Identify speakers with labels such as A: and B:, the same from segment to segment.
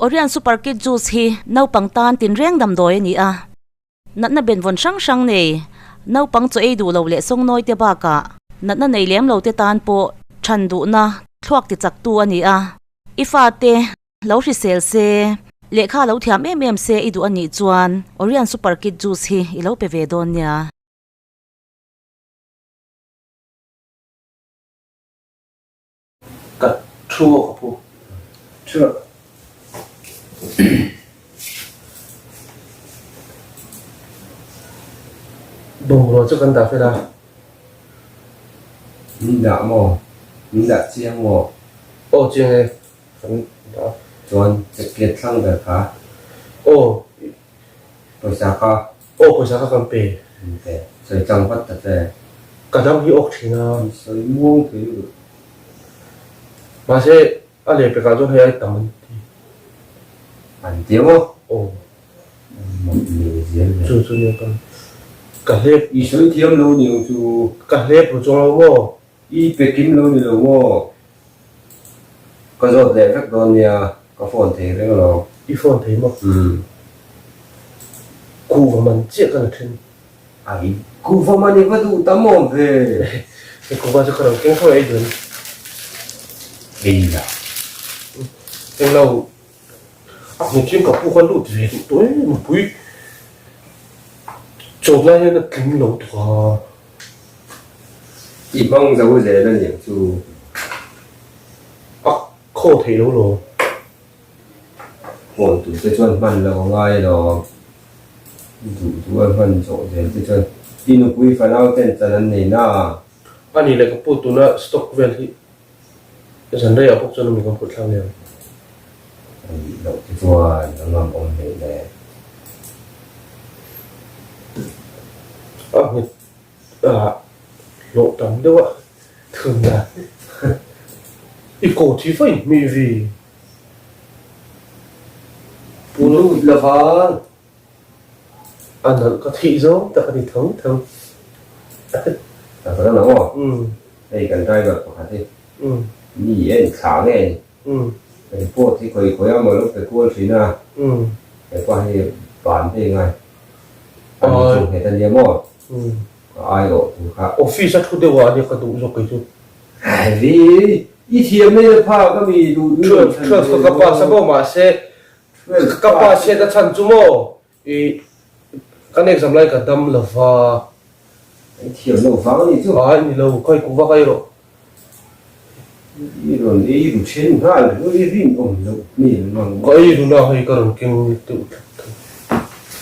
A: Orion Super Kid Juice hi naupang tan tinreng damdawi a ni a. Natna benvawn hrang hrang nei, naupang chaw ei duh lo leh sawngnawi te bakah natna nei lem lo te tan pawh than duhna thluak ti chaktu a ni a. I fate lo hrisel se, lehkha lo thiam em em se i duh a nih chuan Orion Super Kid Juice hi i lo pe ve dawn nia.
B: Ka thu aw ka pu. Thu rawh. Bungrua chu kan dah fel a.
C: Min dah maw? Min dah chiang maw?
B: Aw chiang e, kan dah a.
C: Chuan jacket thlang ber kha.
B: Aw.
C: Pawisa kha.
B: Aw pawisa kha kan pe.
C: Kan pe. Sawi chang vat ta che.
B: Ka dam hi awk thin a.
C: An sawi muang thei lutuk.
B: Mahse a leh pekah chuan hei ai tam an ti.
C: An ti maw?
B: Aw.
C: Mawt leh zel le.
B: Chu chu nia kan ka hlep.
C: I sawi thiam lo ni ang chu.
B: Ka hlep ru chuang lo maw?
C: I pe kim lo ni lo maw? Ka zawt leh vek dawn nia, ka phone thei reng lo.
B: I phone thei maw?
C: Umm.
B: Kuhva man chiah ka la then.
C: Ai, kuhva man i va duh tam awm ve.
B: He kuhva chu ka rawn keng tho ei dun.
C: Ei la.
B: Eng lo, a hmu chiang ka pu kha lut ve duh tawh em mipui chawp lai hian a tling lo tuk a.
C: I hmang zo zel a niang chu.
B: A khaw theih lo lo.
C: Hawn tur te chuan hman lo a ngai alawm. Duh duh a hman zawh zel te chuan i nupui fanau ten chan an nei na.
B: A nih leh ka pu tuna stock vel hi zan reiah bawk chuan a mi kan phurh thlak nia.
C: A nih loh te chuan a ngam awm hleih le.
B: A nghet hlawh tam deuh a thun dan i kaw thi fai hmi vi.
C: Pu lut lova.
B: A nalh ka theih zawng tak a ni tho tho.
C: A ka dang aw. Hei kan driver pakhat hi mi en thla nge ni. Report hi khawi khawi a maw lo pe kual thin a. Hepa hi ban te ngai. A ni chu nghet a nia maw? Ka ai awh tur kha.
B: Office a thu deuh ah a nia ka duh zawk kei chu.
C: Hevi i thiam mai la phak a mi duh duh
B: lo chhan Twelve ka pass a maw mahse ka pass hian a chhan chu maw i kan exam lai ka dam lo va.
C: I thiam lo vang a ni chu.
B: Ai ni lo khawi kuh vak ai rawh.
C: I rawn ei ru then nghal ru i rinawm loh hmel mang.
B: Ka ei ru na hei ka rawn keng deuh tlat tho.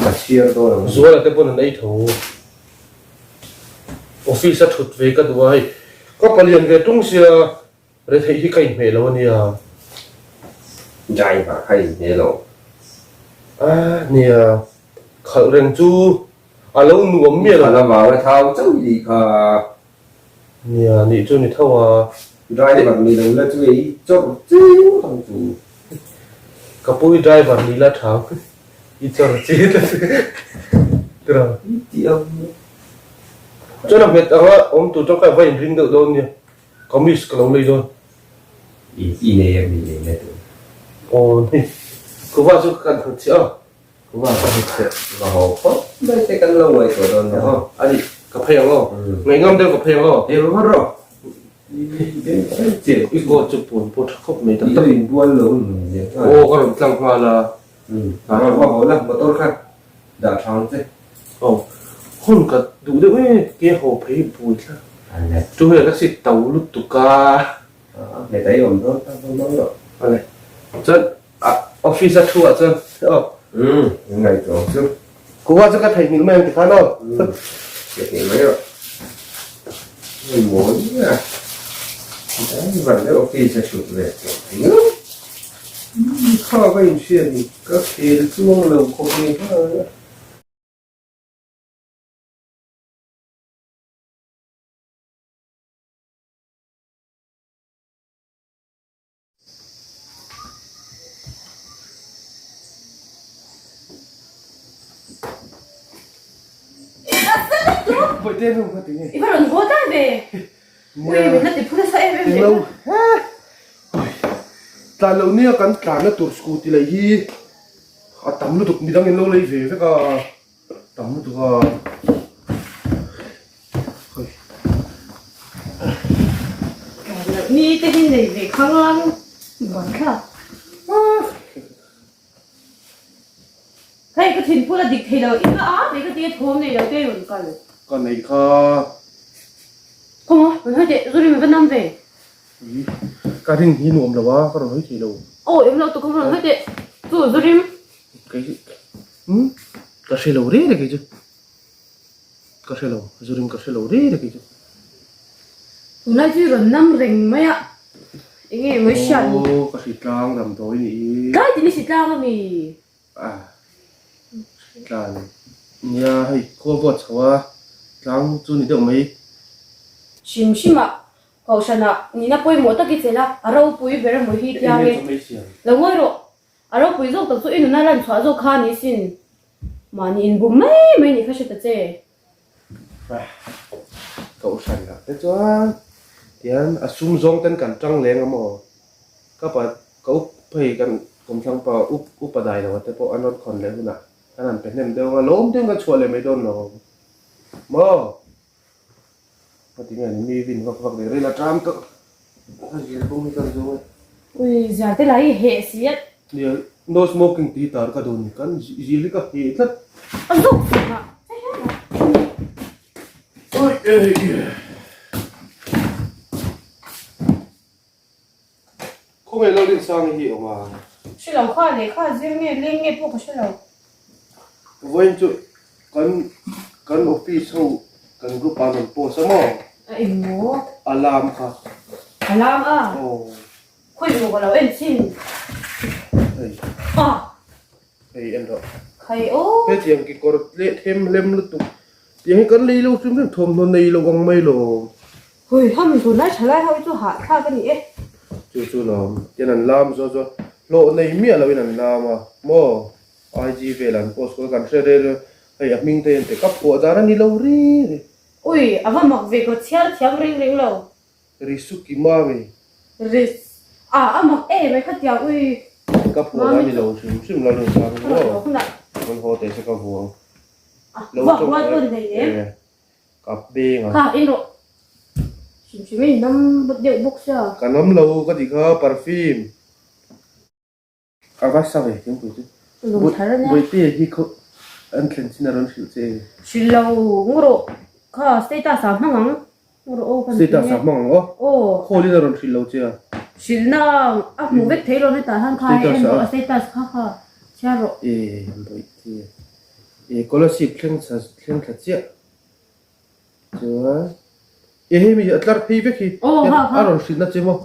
C: Ka chhiar dawn ang.
B: Zuala te pawn an ei tho. Office a thut ve ka duh a hei ka palian ve tung sia retheih hi ka inhmeh lo ania.
C: Driver kha inhmeh lo.
B: A nia khalh reng chu a lo nuam miah lo.
C: Khalh avanga thau chauh i nih kha.
B: Nia, nih chu ni tho a.
C: Driver ni lo la chu ei chawrh chiu ang chu.
B: Ka pu i driver ni la tha ang, i chawrh chi ta che. Tura.
C: I ti ang.
B: Chuan a nghet anga awm tur chuan ka va inring deuh dawn nia, kamis ka lo lei dawn.
C: I i nei a mi nei na tur.
B: Aw ni, kuva chu ka kan thut chiah a.
C: Va ka hmu chhe va haw khawp mai te kan lo ngaihtuah dawn nia aw.
B: A ni, ka phei ang aw. Ngaihngam deuh ka phei ang aw.
C: Hei va rawh.
B: I coat chu pun pawh tha khawp mai tak tak.
C: I inbual lo ni leh nghal.
B: Aw ka rawn tlang nghal a.
C: Va haw la motor kha dah tha ang che.
B: Aw hun ka duh deuh e ke haw phei bui thla. Chu hei ka si to lutuk a.
C: Heta i awm dawn ta dawn dawn lo.
B: Awle chuan A office a thu ah chuan aw.
C: Umm ngaihtuah ang chu.
B: Kuva chu ka theihnghilh mai ang ti khan aw.
C: Umm theihnghilh mai rawh. Hei mawi nia. Driver leh office a thut ve tawh thei ngawt.
B: Umm kha ka inhriat ni ka khel chuang lo khawp nge nghal a.
D: I va rawn haw dai ve. Ui min la ti phu nasa em em ve.
B: Tlan loh nia kan tlanna tur scooty lei hi a tam lutuk midang in lo lei ve vek a tam lutuk a hei.
D: Tlan loh ni te hi nei ve khang ang ban thlak. Hei ka thinphul a dik thei lo i ka a ve ka ti a thawm nei lo te rawn kal.
B: Ka nei kha.
D: Khaw maw rawn hawi teh Zuri min va nam ve.
B: Ui ka ring hi nuam lo a ka rawn hawi thei lo.
D: Aw em lo tu kha rawn hawi teh chu Zurim.
B: Kei umm ka hre lo reng reng kei chu ka hre lo Zurim ka hre lo reng reng kei chu.
D: Tunlai chu i rawn nam reng mai a. Enge mai hriat ni?
B: Aw ka hritlang damdawi ni i.
D: Tlai tin i hritlang ami?
B: A tlan nia hei khua buat chho a tlang chu ni deuh mai.
D: Hrim hrim ah kohhran ah nihna pawimawh tak i chelh a, a ropui ber emaw hi tiang e. Lo ngawi rawh, a ropui zawk tak chu i nuna lan chhuah zawk kha ni sin. Mahni inbum mai mai nih kha hre ta che.
B: Kohhran ah te chuan tian a sum zawng ten kan tang leng a maw ka pa ka up phei kan kumthlang pa up upa dai lo a te pawh an rawn khawn leh hunah kan han pe hnem deuh ang a lawm deuh in kan chhuah leh mai dawn lo maw ka ti nge ni mi vin vak vak leh ril a ṭam tawh ka zir bawk hi ka zawng e.
D: Ui zial te lah hi heh si a.
B: Nia no smoking tih tar ka dun kan zil hi ka heh tlat.
D: A zawk zawk a.
B: Ui ei. Khawngaih lo Rinsangi hi awm a.
D: Hre lo kha lehkha zir nge leng nge pawh ka hre lo.
B: Vawiin chu kan kan office ho kan group ah an rawn post a maw?
D: A engmaw?
B: Alarm kha.
D: Alarm a?
B: Aw.
D: Khawi maw ka lo en chin.
B: Hei.
D: Ah.
B: Hei en rawh.
D: Khai aw.
B: Hetiang kekawr leh them hlem lutuk. Tiang hi kan lei lo hrim hrim thawmhnaw nei lo ang mai lo.
D: Hui ham tunlai thalai ho hi chu hahthlak a ni e.
B: Chu chu lawm. Tian an lam zawt zawt. Hlawh nei miah loin an lam a. Maw? IG vel an post kawt a kan hre rel a. Hei a hming te hian te ka phuah dan a ni lo ri ri.
D: Ui, a va mak ve ka chhiar thiam ring ring lo.
B: Risuki mami.
D: Ris. A, a mak em ai khatiang ui.
B: Ka phuah dan a ni lo hrim hrim lo rin sang maw? Rawn haw teh se ka vuang.
D: Lo tawng e.
B: Ka peng a.
D: Kha in rawh. Hrim hrim in nam deuh bawk sia.
B: Ka nam lo ka ti kha perfume. A va sa ve thingpui chu.
D: Lung thar ania.
B: Bawihte hi khaw an thlen chin a rawn hrilh che e.
D: Hrilh lo ngu rawh. Kha status ah hmang ang ngu rawh aw kan ti
B: Status ah hmang ang aw.
D: Aw.
B: Call in a rawn hrilh lo che a.
D: Hrilh na a hmuh vek thei lo hetah hian kha en rawh a status kha kha chhiar rawh.
B: E Bawihte. E scholarship thleng thla thleng thla chiah chuan e hei mi a tlar phei vek hi
D: Aw ha ha
B: a rawn hrilh na che maw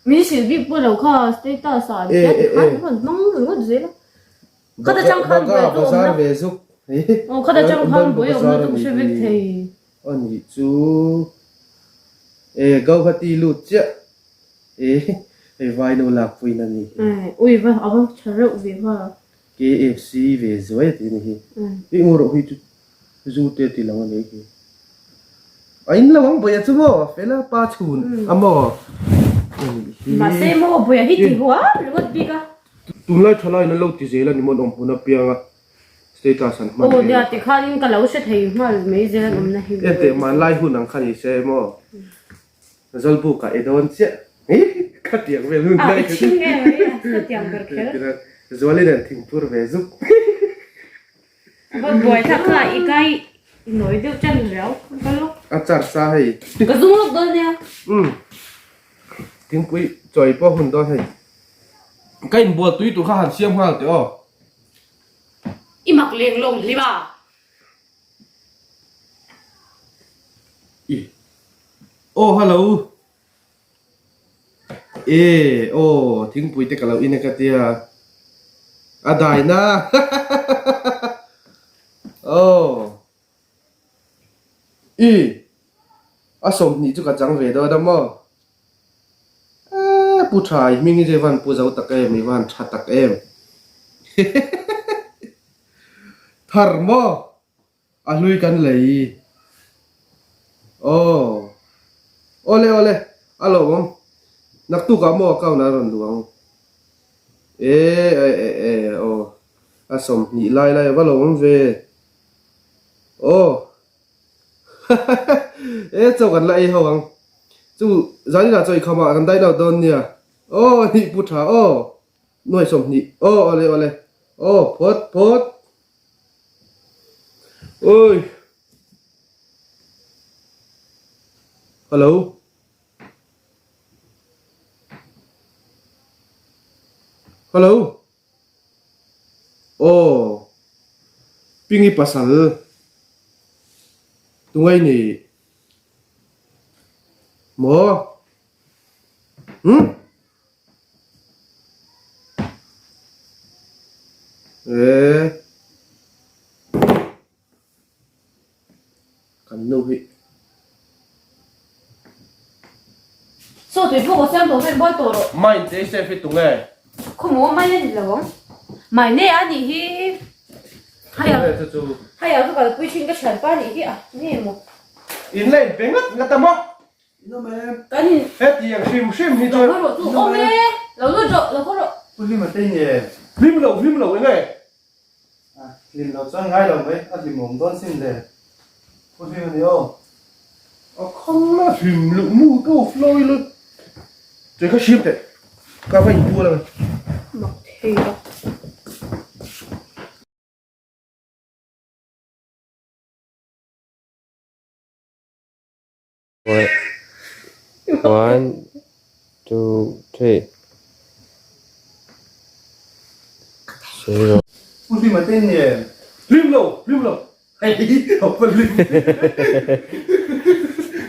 D: min hrilh bik pawh lo kha status ah an hian khan rawn hmang ringawt zel a khata chang khan buai chu awm na
B: ve zuk
D: aw khata chang khan buai awm na chu ka hre vek thei
B: ani chu e Gauhati lut chiah e hei vaino lakpui na ni
D: ui va a va tha reuh ve va.
B: KFC ve zuai a ti a ni hi. I ngaw rawh hi chu zu te ti lang a ni hi. A in lo ang Bawia chu maw a fel a pa chhun a maw a ni hi.
D: Mahse maw Bawia hi ti huam ringawt bik a.
B: Tunlai thalaiin an lo ti zel a ni maw an awm hun apiang a status an hman
D: ve. Aw nia tikhanin ka lo hre thei nghal mai zel an awmna hi.
B: Enteh hmanlai hun ang kha ni se maw. Zawlbuk ah i dawn chiah. Ka tiang vel hun
D: lai kha. Chhing em mai a, ka tiang ber kher.
B: Zualin an thingpur ve zuk.
D: Va buai thlak kha i kai i nawi deuh chan riau ka lawk.
B: A char sa hei.
D: Ka zum lawk dawn nia.
B: Umm. Thingpui chawi pawh hun dawn hei. Ka inbual tui tur kha han siam nghal teh aw.
D: I mak leng lawng hlim a.
B: I. Aw hello. E aw thingpui te ka lo in a ka tia. A dai na. Aw. I. A sawmhnih chu ka chang ve dawn a maw. Eee Pu Tha i hming hi chu i van pu zo tak em i van tha tak em. Thar maw? A hlui kan lei. Aw. Awle awle a lawmawm. Naktuk ah maw account ah a rawn luh ang. E e e e aw a 20 lai lai a va lo awm ve aw e chaw kan la ei ho ang chu zaninah chaw i kham ah kan dai lo dawn nia aw hnih pu tha aw nuai 20 aw awle awle aw phawt phawt oi hello. Hello. Aw. Pingi pasal. Tungai ni. Maw? Hmm? Eh. Kan nu hi.
D: Saw tui pawh ka siam tawh vel buai tawh rawh.
B: Mine te chef hi tunge?
D: Khawmaw mai a ni lo ang. Mine a nih hi. Hei
B: a chu chu.
D: Hei a ka kalpui thin ka thianpa nih hi a nge maw.
B: In la in pe ngat ngat a maw?
D: Kan in.
B: Hetiang hrim hrim hi chuan.
D: Lo khaw rawh chu awm e. Lo lut rawh lo khaw rawh.
E: Pu Hlima te nge?
B: Hlim lo hlim lo enge?
E: A hlim loh chuan ngai lo mai, a hlimawm dawn sin le. Pu Hlim a ni aw.
B: A khang la hlim luh mu pawh flow ila. Tui kha hrim teh. Ka va inbual ang e.
D: Mak thei a.
C: One, two, three. Zero.
E: Pu Hlima te nge?
B: Hlim lo, hlim lo. Hei, a pa hlim.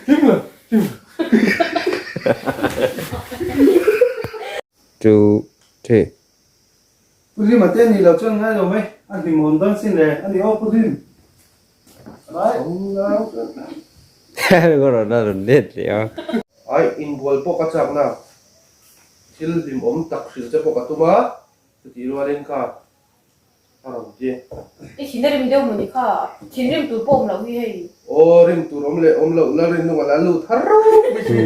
B: Hlim lo, hlim lo.
C: Two, three.
E: Pu Hlima te ni lo chuan ngai lo mai, a hlimawm dawn sin le, a ni aw Pu Hlim.
C: Ka rawn a rawn let leh a.
B: Ai, inbual pawh ka chak na, thil hlimawm tak hrilh che pawh ka tum a, chutih rualin kha a rawn ti.
D: I thin a rim deuh maw ni kha, thinrim tur pawh awm loh hi hei.
B: Aw, rim tur awm leh awm loh, Lalrinnunga la lut har mai si.